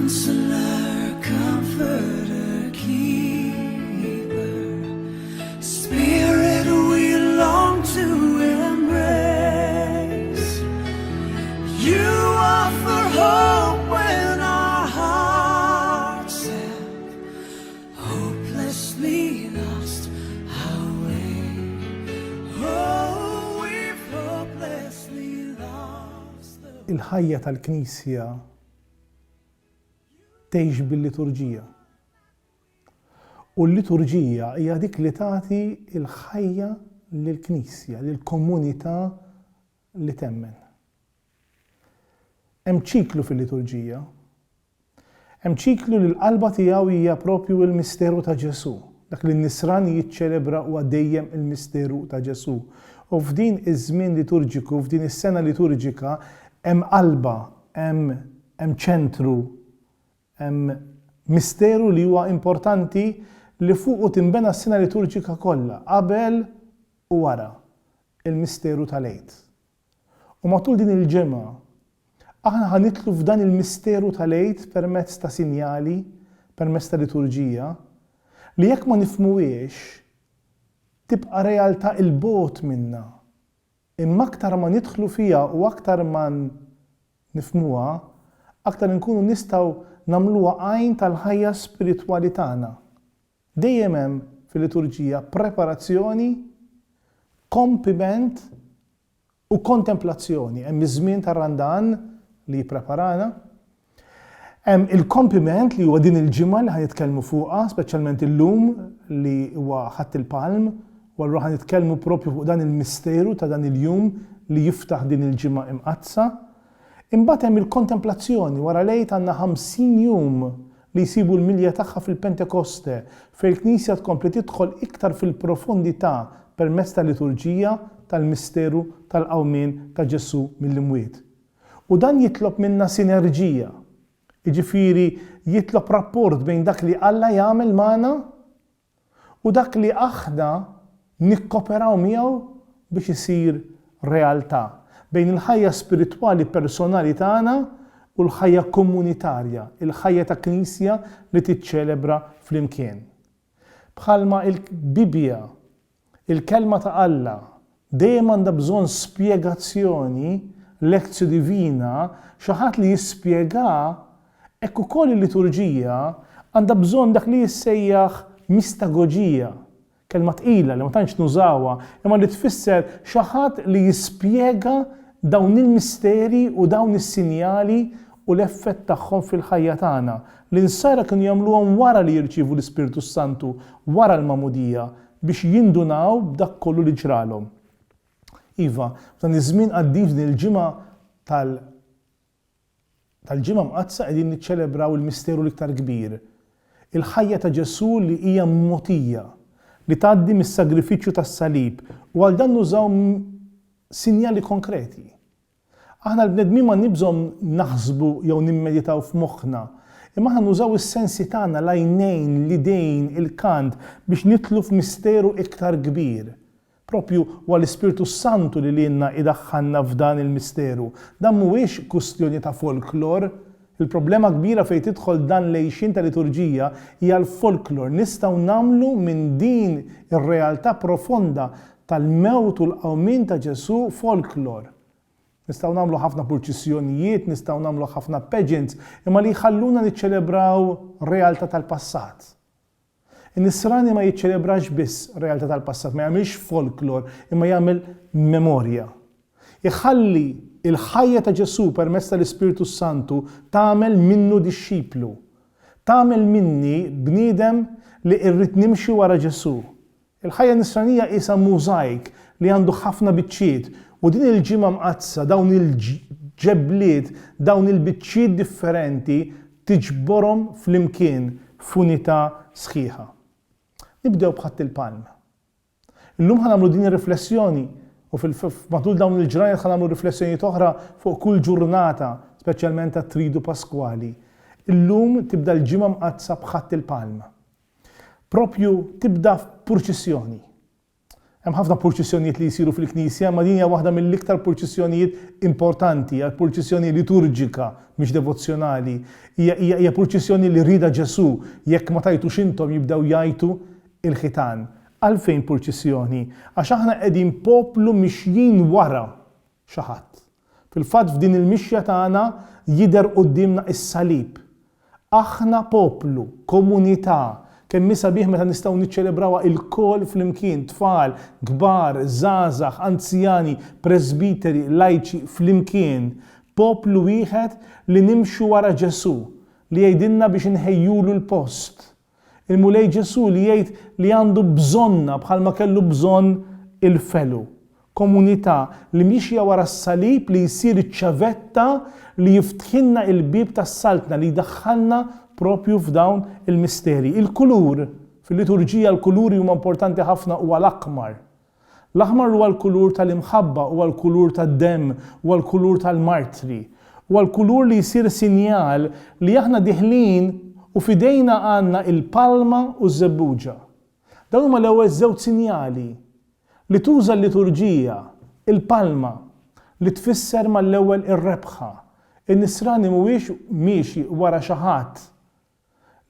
Counselor, Comforter, Keeper, Spirit we long to embrace. You offer hope when our hearts have hopelessly lost our way. Oh, we've hopelessly lost the Il-ħajja tal-Knisja tgħix bil-liturġija. U l-liturġija hija dik li tagħti l-ħajja lill-Knisja, lill-komunità li temmen. Hemm ċiklu fil-liturġija. Hemm ċiklu li l-qalba tiegħu hija propju l-misteru ta' Ġesù. Dak li n-Nisrani jiċċelebra huwa dejjem il-misteru ta' Ġesù. U f'din iż-żmien liturġiku, f'din is-sena liturġika, hemm qalba, hemm hemm ċentru, hemm misteru li huwa importanti li fuqu tinbena s-sena liturġika kollha, qabel u wara il-misteru tal-Għid. U matul din il-ġimgħa, aħna ħa nidħlu f'dan il-misteru tal-Għid permezz ta' sinjali, permezz ta' liturġija, li jekk ma nifhmuhiex, tibqa' realtà 'il bogħod minna. Imma aktar ma nidħlu fiha u aktar ma nifhmuha, aktar inkunu nistgħu nagħmluha għajn tal-ħajja spiritwali tagħna. Dejjem hemm fil-liturġija preparazzjoni, kompiment u kontemplazzjoni. Hemm iż-żmien tar-Randan li jippreparana. Hemm il-kompiment li huwa din il-ġimgħa li ħa nitkellmu fuqha, speċjalment illum li huwa Ħadd il-Palm, u allura ħa nitkellmu propju fuq dan il-misteru ta' dan il-jum li jiftaħ din il-ġimgħa imqaddsa. Imbagħad hemm il-kontemplazzjoni, wara l-Għid għandna 50 jum li jsibu l-milja tagħha fil-Pentekoste, fejn il-Knisja tkompli tidħol iktar fil-profondità permezz tal-liturġija tal-misteru tal-qawmien ta' Ġesù mill-imwiet. U dan jitlob minna sinerġija, jiġifieri jitlob rapport bejn dak li Alla jagħmel magħna u dak li aħna nikkoperaw miegħu biex isir realtà, bejn il-ħajja spiritwali personali tagħna u l-ħajja komunitarja, il-ħajja ta' Knisja li tiċċelebra flimkien. Bħalma il-Bibbja, il-Kelma ta' Alla, dejjem għandha bżonn spjegazzjoni, lectio divina, xi ħadd li jispjegha, hekk ukoll il-liturġija għandha bżonn dak li jissejjaħ mistagoġija, kelma tqila li ma tantx nużawha, imma li tfisser xi ħadd li jispjega dawn il-misteri u dawn is-sinjali u l-effett tagħhom fil-ħajja tagħna. L-Insara kienu jagħmluhom wara li jirċievu l-Ispirtu s-Santu, wara l-Magħmudija, biex jindunaw b'dak kollu li ġralhom. Iva, f'dan iż-żmien qaddis f'din il-ġimgħa tal tal-Ġimgħa Mqaddsa qegħdin niċċelebraw il-misteru l-iktar kbir, il-ħajja ta' Ġesù li hija mogħtija, li tgħaddi mis-sagrifiċċju tas-salib u għal dan nużaw sinjali konkreti. Aħna l-bnedmin m'għandniex bżonn naħsbu jew nimmeditaw f'moħħna, imma aħna nużaw is-sensi tagħna, l-għajnejn, l-idejn, il-kant, biex nidħlu f'misteru iktar kbir. Proprju huwa l-Ispirtu s-Santu li lilna idaħħalna f'dan il-misteru. Dan mhuwiex kustjoni ta' folklor. Il-problema kbira fejn tidħol dan l-għixien ta' liturġija hija l-folklor. Nistgħu nagħmlu minn din ir-realtà profonda tal-mewt u l-qawmien ta' Ġesù folklor. Nistgħu nagħmlu ħafna purċissjonijiet, nistgħu nagħmlu ħafna pageants, imma li jħalluna niċċelebraw realtà tal-passat. In-Nisrani ma jiċċelebrax biss realtà tal-passat, ma jagħmilx folklor, imma jagħmel memorja. Iħalli l-ħajja ta' Ġesù permezz tal-Ispirtu s-Santu tagħmel minnu dixxiplu. Tagħmel minni bniedem li rrid nimxi wara Ġesù. Il-ħajja Nisranija qisha mużajk li għandu ħafna biċċiet u din il-Ġimgħa Mqaddsa dawn il-ġebliet, dawn il-biċċiet differenti tiġborhom flimkien f'unità sħiħa. Nibdew b'Ħadd il-Palm. Illum ħa nagħmlu din ir-riflessjoni u matul dawn il-ġranet ħa nagħmlu riflessjonijiet oħra fuq kull ġurnata, speċjalment tat-Tridu Paskwali. Illum tibda l-Ġimgħa Mqaddsa b'Ħadd il-Palm. Propju tibda f'purċissjoni. Hemm ħafna purċissjonijiet li jsiru fil-Knisja, imma din hija waħda mill-iktar purċissjonijiet importanti, hija purċissjoni liturġika, mhix devozzjonali. Hija, hija, hija purċissjoni li riedha Ġesù, jekk ma tgħajtux intom jibdew jgħajtu il-ħitan. Għalfejn purċissjoni? Għax aħna qegħdin poplu mixjin wara xi ħadd. Fil-fatt f'din il-mixja tagħna jidher quddiemna s-salib. Aħna poplu, komunità, kemm hi sabiħ meta nistgħu niċċelebrawha ilkoll flimkien, tfal, kbar, żgħażagħ, anzjani, presbiteri, lajċi, flimkien. Poplu wieħed li nimxu wara Ġesù, li jgħidilna biex inħejjulu l-post. Il-Mulej Ġesù li jgħid li għandu bżonna bħalma kellu bżonn il-felu. Komunità li miexja wara s-salib li jsir iċ-ċavetta li jiftħilna il-bieb tas-Saltna li jdaħħalna propju f'dawn il-misteri. Il-kulur, fil-liturġija l-kuluri huma importanti ħafna huwa l-aħmar. L-aħmar huwa l-kulur tal-imħabba, huwa l-kulur tad-demm, huwa l-kulur tal-martri. Huwa l-kulur li jsir sinjal li aħna diħlin u f'idejna għandna il-palma u ż-żebbuġa. Dawn huma l-ewwel żewġ sinjali li tuża l-liturġija, il-palma, li tfisser mal-ewwel ir-rebħa. In-Nisrani mhuwiex miexi wara xi ħadd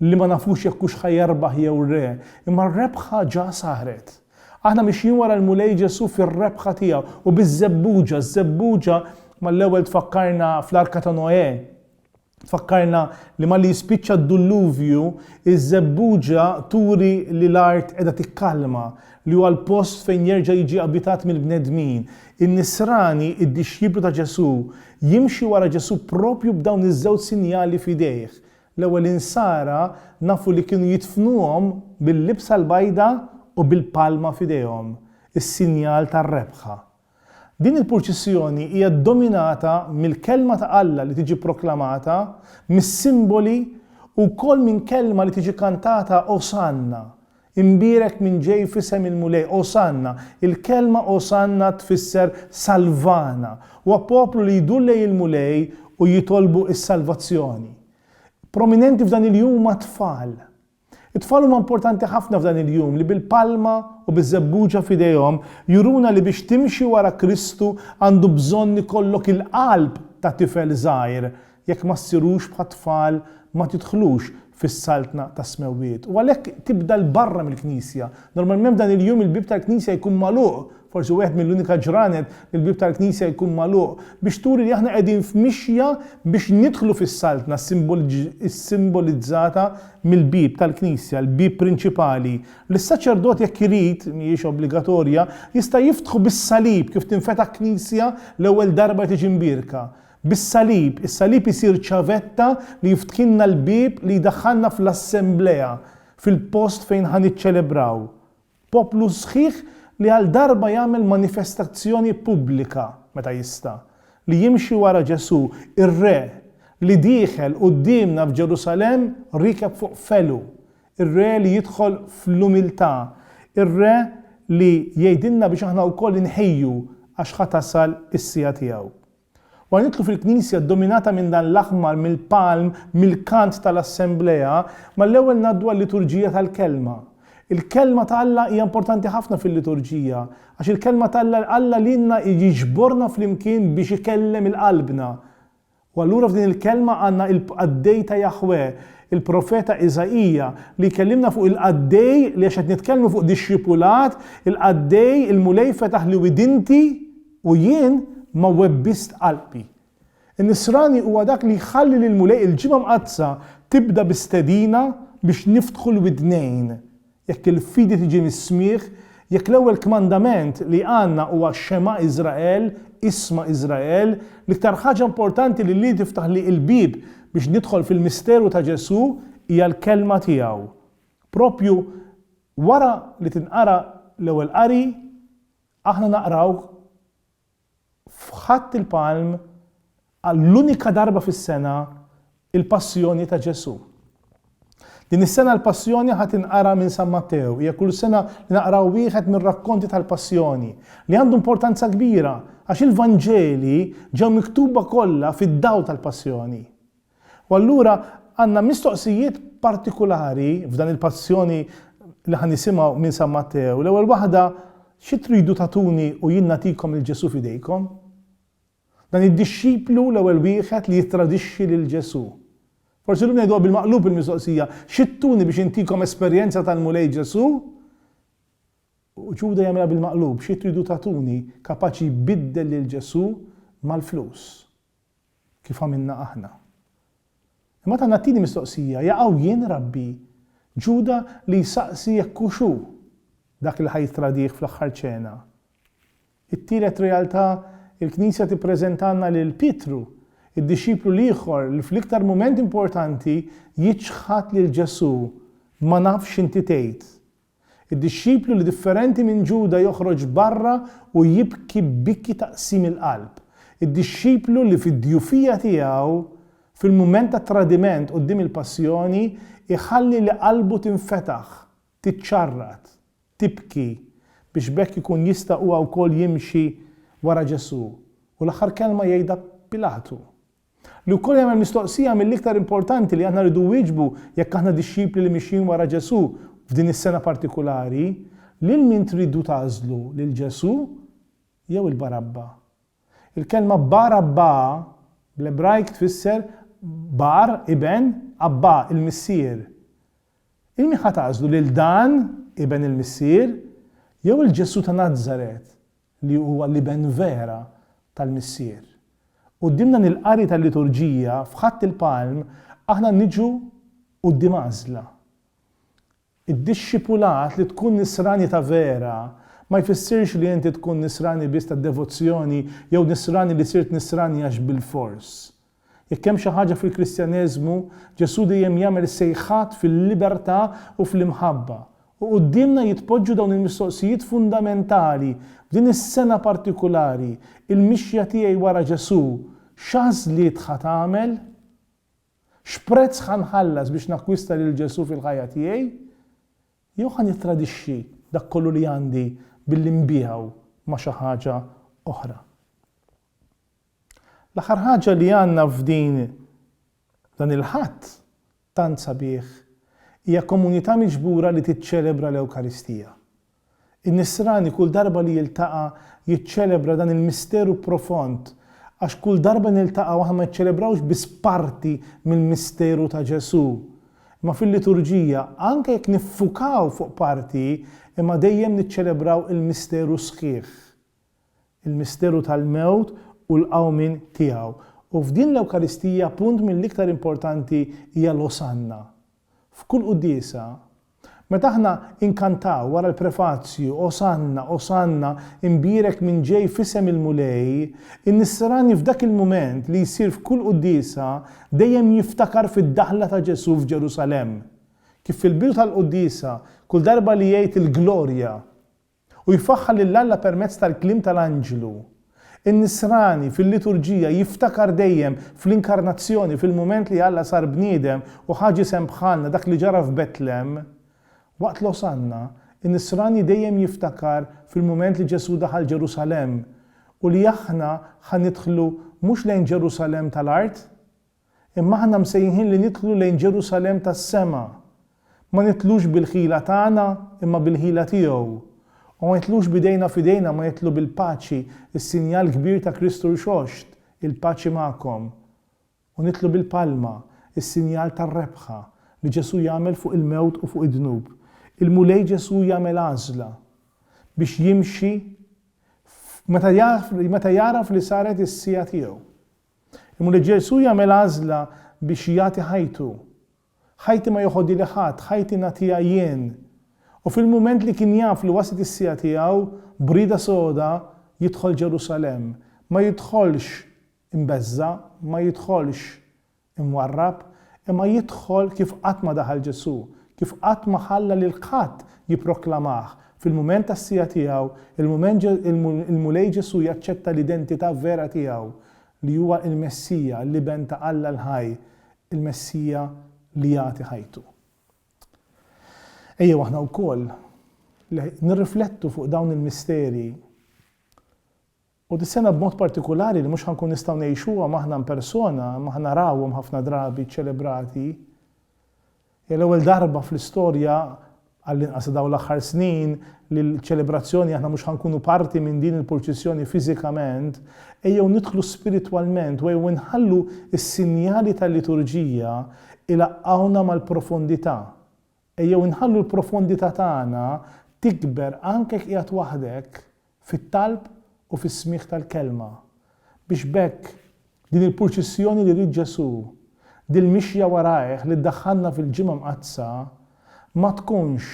li ma nafux jekk hux ħa jerbaħ jew le, imma r-rebħa ġa saret. Aħna mixjin wara l-Mulej Ġesù fir-rebħa tiegħu u biż-żebbuġa, ż-żebbuġa mal-ewwel tfakkarna fl-Arka ta' Noè. Tfakkarna li malli jispiċċa d-dulluvju, iż-żebbuġa turi li l-art qiegħda tikkalma, li huwa l-post fejn jerġa' jiġi abitat mill-bnedmin. In-Nisrani, id-dixxiplu ta' Ġesù, jimxi wara Ġesù propju b'dawn iż-żewġ sinjali f'idejh, L-ewwel Insara nafu li kienu jidfnuhom bil-libsa l-bajda u bil-palma f'idejhom, is-sinjal tar-rebħa. Din il-purċissjoni hija ddominata mill-Kelma ta' Alla li tiġi proklamata, mis-simboli u wkoll minn kelma li tiġi kantata Osanna, Imbierek min ġej f'isem il-Mulej, Osanna. Il-kelma Osanna tfisser salvana. Huwa poplu li jdur lejn il-Mulej u jitolbu s-salvazzjoni. Prominenti f'dan il-jum huma t-tfal. It-tfal huma importanti ħafna f'dan il-jum li bil-palma u biż-żebbuġa f'idejhom juruna li biex timxi wara Kristu għandu bżonn ikollok il-qalb ta' tifel żgħir Jekk ma ssirux bħat-tfal ma tidħlux fis-Saltna tas-Smewwiet. U għalhekk tibda 'l barra mill-knisja. Normalment f'dan il-jum il-bieb tal-knisja jkun magħluq, forsi wieħed mill-unika ġranet li l-bieb tal-knisja jkun magħluq, biex turi li aħna qegħdin f'mixja biex nidħlu fis-Saltna ssimbolizzata mill-bieb tal-knisja, l-bieb prinċipali, li s-saċerdot jekk irid, mhijiex obbligatorja, jista' jiftħu bis-salib kif tinfetaħ knisja l-ewwel darba li tiġi mbierka. Bis-salib, is-salib isir ċavetta li jiftħilna l-bieb li jdaħħalna fl-assemblea, fil-post fejn ħa niċċelebraw. Poplu sħiħ li għal darba jagħmel manifestazzjoni pubblika, meta jista', li jimxi wara Ġesù, ir-Re, li dieħel quddiemna f'Ġerusalemm riekeb fuq felu, ir-Re li jidħol fl-umiltà, ir-Re li jgħidilna biex aħna wkoll inħejju għax ħa tasal is-siegħa tiegħu. Wara nidħlu fil-knisja ddominata minn dan l-aħmar, mill-palm, mill-kant tal-assemblea, mal-ewwel ngħaddu għal-liturġija tal-Kelma. Il-Kelma ta' Alla hija importanti ħafna fil-liturġija, għax il-Kelma ta' Alla, Alla lilna jiġborna flimkien biex ikellem il-qalbna. U allura f'din il-Kelma għandna il-qaddej ta' Jaħwè, il-profeta Iżaija, li jkellimna fuq il-qaddej li għax qed nitkellmu fuq dixxipulat, il-qaddej, il-Mulej fetaħli widinti, U jien ma webbist qalbi. In-Nisrani huwa dak li jħalli lill-Mulej Il-Ġimgħa Mqaddsa tibda bi stedina biex niftħu l-widnejn. Jekk il-fidi tiġi mis-smigħ, jekk l-ewwel kmandament li għandna huwa Shema Israel, Isma' Israel, l-iktar ħaġa importanti li lili tiftaħli l-bieb biex nidħol fil-misteru ta' Ġesù hija l-kelma tiegħu. Propju wara li tinqara l-ewwel qari, Aħna naqraw f'Ħadd il-Palm għall-unika darba fis-sena il-Passjoni ta' Ġesù. Din is-sena l-Passjoni ħa tinqara minn San Mattew. Hija kull sena li naqraw wieħed mir-rakkonti tal-Passjoni, li għandu importanza kbira għax il-Vanġeli ġew miktuba kollha fid-dawl tal-Passjoni. U allura għandna mistoqsijiet partikulari f'dan il-passjoni li ħa nisimgħu minn San Mattew. L-ewwel waħda, Xi tridu tagħtuni u jien nagħtikom lil Ġesù f'idejkom? Dan id-dixxiplu l-ewwel wieħed li jittradixxi lil Ġesù. Forsi llum ngħiduha bil-maqlub il-mistoqsija, Xi ttuni biex intikom esperjenza tal-Mulej Ġesù? U Ġuda jagħmilha bil-maqlub, xi tridu tagħtuni kapaċi jbiddel lil Ġesù mal-flus, kif għamilna aħna. Imma tagħna t-tieni mistoqsija, jaqaw jien Rabbi? Ġuda li jsaqsi jekk hux hu dak li ħa jittradih fl-aħħar ċena. It-tielet realtà, il-Knisja tippreżentalna lil Pietru, id-dixxiplu l-ieħor li fl-iktar mument importanti jiċħad lil Ġesù, Ma nafx x'inti tgħid. Id-dixxiplu li differenti minn Ġuda joħroġ barra u jibki biki ta' qsim il-qalb. Id-dixxiplu li fid-djufija tiegħu, fil-mument tat-tradiment quddiem il-passjoni, iħalli li qalbu tinfetaħ, tiċċarrat, tibki, biex b'hekk ikun jista' huwa wkoll jimxi wara Ġesù. U l-aħħar kelma jgħidha Pilatu. Li wkoll jagħmel mistoqsija mill-iktar importanti li aħna rridu nwieġbu jekk aħna dixxipli li mixjin wara Ġesù f'din is-sena partikulari, Lil min tridu tagħżlu, lil Ġesù jew 'il Barabba? Il-kelma Barabba bl-Ebrajk tfisser Bar, iben, Abba, il-Missier. Lil min ħa tagħżlu, lil dan, iben il-Missier, jew 'il Ġesù ta' Nazaret, li huwa l-Iben vera tal-Missier. Quddiem dan il-qari tal-liturġija, f'Ħadd il-Palm, aħna niġu quddiem għażla. Id-dixxipulat li tkun nisrani ta' vera ma jfissirx li inti tkun nisrani biss ta' devozzjoni jew nisrani li sirt nisrani għax bilfors. Jekk hemm xi ħaġa fil-Kristjaneżmu, Ġesù dejjem jagħmel sejħat fil-libertà u fl-imħabba. U quddiemna jitpoġġu dawn il-mistoqsijiet fundamentali f'din is-sena partikulari, il-mixja tiegħi wara Ġesù, x'għażliet ħa tagħmel? X'prezz ħa nħallas biex nakkwista lil Ġesù fil-ħajja tiegħi? Jew ħa nittradixxi dak kollu li għandi billi nbiegħu ma' xi ħaġa oħra? L-aħħar ħaġa li għandna f'din dan il-Ħadd tant sabiħ hija komunità miġbura li tiċċelebra l-Ewkaristija. In-Nisrani kull darba li jiltaqa' jiċċelebra dan il-misteru profond għax kull darba niltaqgħu aħna ma niċċelebrawx biss parti mill-misteru ta' Ġesù, imma fil-liturġija anke jekk niffukaw fuq parti imma dejjem niċċelebraw il-misteru sħiħ. il-misteru tal-mewt u l-qawmien tiegħu. U f'din l-Ewkaristija punt mill-iktar importanti hija l-Osanna. F'kull quddiesa, meta aħna inkantaw wara l-prefazju, Osanna, Osanna, imbierek min ġej f'isem il-Mulej, in-Nisrani f'dak il-mument li jsir f'kull quddiesa dejjem jiftakar fid-daħla ta' Ġesù f'Ġerusalemm. Kif fil-bidu tal-quddiesa, kull darba li jgħid il-Glorja, U jfaħħar lil Alla permezz tal-kliem tal-anġlu. In-Nisrani, fil-liturġija, jiftakar dejjem fl-Inkarnazzjoni, fil-mument li Alla sar bniedem u ħa ġisem bħalna, dak li ġara f'Betlem. Waqt l-Osanna, in-Nisrani dejjem jiftakar fil-mument li Ġesù daħal Ġerusalemm u li aħna ħa nidħlu mhux lejn Ġerusalemm tal-art, Imma aħna msejħin li nidħlu lejn Ġerusalemm tas-sema. Ma nidħlux bil-ħila tagħna imma bil-ħila tiegħu. U ma nidħlux b'idejna f'idejna ma nidħlu bil-paċi, is-sinjal kbir ta' Kristu Rxoxt, il-paċi magħkom. U nidħlu bil-palma, is-sinjal tar-rebħa li Ġesù jagħmel fuq il-mewt u fuq id-dnub. Il-Mulej Ġesù jagħmel għażla biex jimxi meta jagħraf li saret is-siegħa tiegħu. Il-Mulej Ġesù jagħmel għażla biex jagħti ħajtu. Ħajti ma joħodhieli ħadd, ħajti nagħtiha jien. U fil-mument li kien jaf li waslet is-siegħa tiegħu, b'rieda soda, jidħol Ġerusalemm. Ma jidħolx imbeżża', ma jidħolx imwarrab, imma jidħol kif qatt ma daħal Ġesù, kif qatt ma ħalla lil ħadd jipproklamah. Fil-mument tas-siegħa tiegħu, il-mument il-Mulej Ġesù jaċċetta l-identità vera tiegħu, li huwa l-Messija, l-Iben ta' Alla l-ħaj, il-Messija li jagħti ħajtu. Ejjew aħna wkoll li nirriflettu fuq dawn il-misteri U dis-sena b'mod partikulari li mhux ħa nkun nistgħu ngħixuhom aħna in persona, imma ħa narawhom ħafna drabi ċċelebrati. Hija l-ewwel darba fl-istorja. għall-inqas dawn l-aħħar snin li l-ċelebrazzjoni aħna mhux ħa nkunu parti minn din il-purċissjoni fiżikament, ejjew nidħlu spiritwalment u ejjew inħallu s-sinjali tal-liturġija ilaqqgħuna mal-profondità. Ejjew inħallu l-profondità tagħna tikber anke jekk qiegħed waħdek fit-talb u fis-smigħ tal-Kelma, biex b'hekk din il-purċissjoni li ried Ġesù, dil-mixja warajh li ddaħħalna fil-Ġimgħa Mqaddsa, ma tkunx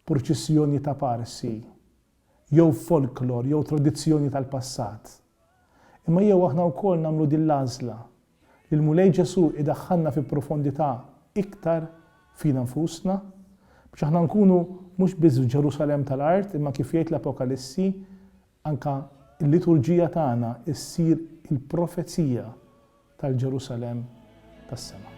purċissjoni ta' parsi, jew folklor jew tradizzjoni tal-passat. Imma jew aħna wkoll nagħmlu din l-għażla, li l-Mulej Ġesù idaħħalna fi profondità iktar fina nfusna, biex aħna nkunu mhux biss f'Ġerusalemm tal-art imma kif jgħid l-Apokalissi, anke l-liturġija tagħna ssir il-profezija tal-Ġerusalemm tas-sema.